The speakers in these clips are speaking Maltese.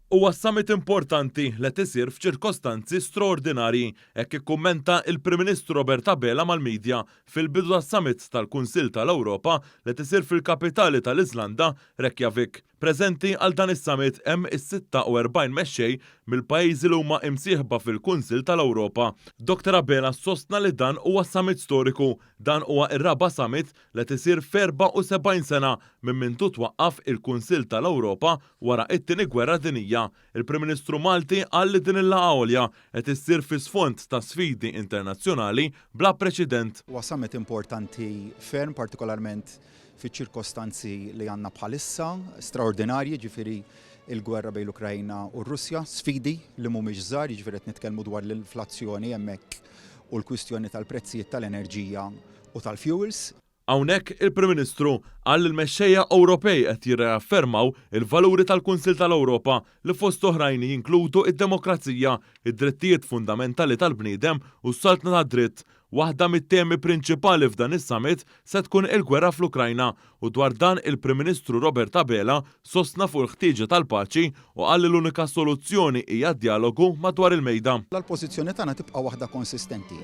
Huwa summit importanti li qed isir f'ċirkostanzi straordinarji, hekk ikkummenta il-Prim Ministru Robert Abela mal-midja fil-bidu tas-summit tal-Kunsill tal-Ewropa li qed isir fil-kapitali tal-Iżlanda, Reykjavik. Preżenti għal dan is-summit hemm is-46 mexxej mill-pajjiżi li huma imsieħba fil-Kunsill tal-Ewropa. Dr Abela sostna li dan huwa summit storiku. Dan huwa r-raba' summit li qed isir f'74 sena minn mindu twaqqaf il-Kunsill tal-Ewropa wara t-Tieni Gwerra Dinjija. Il-Prim Ministru Malti qal li din il-laqgħa għolja qed issir fi sfond ta' sfidi internazzjonali bla preċedent. Huwa summit importanti ferm, partikolarment fiċ-ċirkostanzi li għandna bħalissa, straordinarji, jiġifieri l-gwerra bejn l-Ukraina u r-Russja, sfidi li mhumiex żgħar, jiġifieri qed nitkellmu dwar l-inflazzjoni hemmhekk u l-kwistjoni tal-prezzijiet tal-enerġija u tal-fuels. Hawnhekk il-Prim Ministru qal li l-mexxejja Ewropej qed jirreaffermaw il-valuri tal-Kunsill tal-Ewropa li fost oħrajn jinkludu d-demokrazija, id-drittijiet fundamentali tal-bniedem u s-saltna tad-dritt. Waħda mit-temi prinċipali f'dan is-summit se tkun il-gwerra fl-Ukrajna u dwar dan il-Prim Ministru Robert Abela sostna fuq il-ħtieġa tal-paċi u qal li l-unika soluzzjoni hija d-djalogu madwar il-mejda. L-pożizzjoni tagħna tibqa' waħda konsistenti,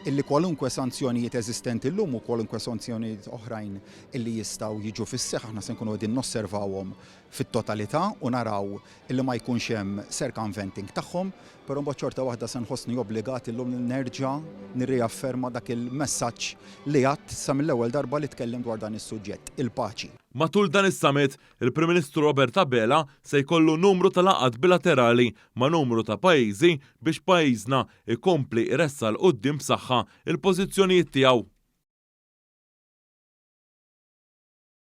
illi kwalunkwe sanzjonijiet eżistenti llum u kwalunkwe sanzjonijiet oħrajn illi jistgħu jiġu fis-seħħ aħna se nkunu qegħdin nosservawhom fit-totalità u naraw illi ma jkunx hemm circumventing tagħhom, però mbagħad xorta waħda se nħossni obbligat illum li nerġa' nirriafferma dak il-messaġġ li għadt sa mill-ewwel darba li tkellimt dwar dan is-suġġett, il-paċi. Matul dan is-summit, il-Prim Ministru Robert Abela se jkollu numru ta' laqgħat bilaterali ma' numru ta' pajjiżi biex pajjiżna jkompli jressa' 'l quddiem b'saħħa l-pożizzjonijiet tiegħu.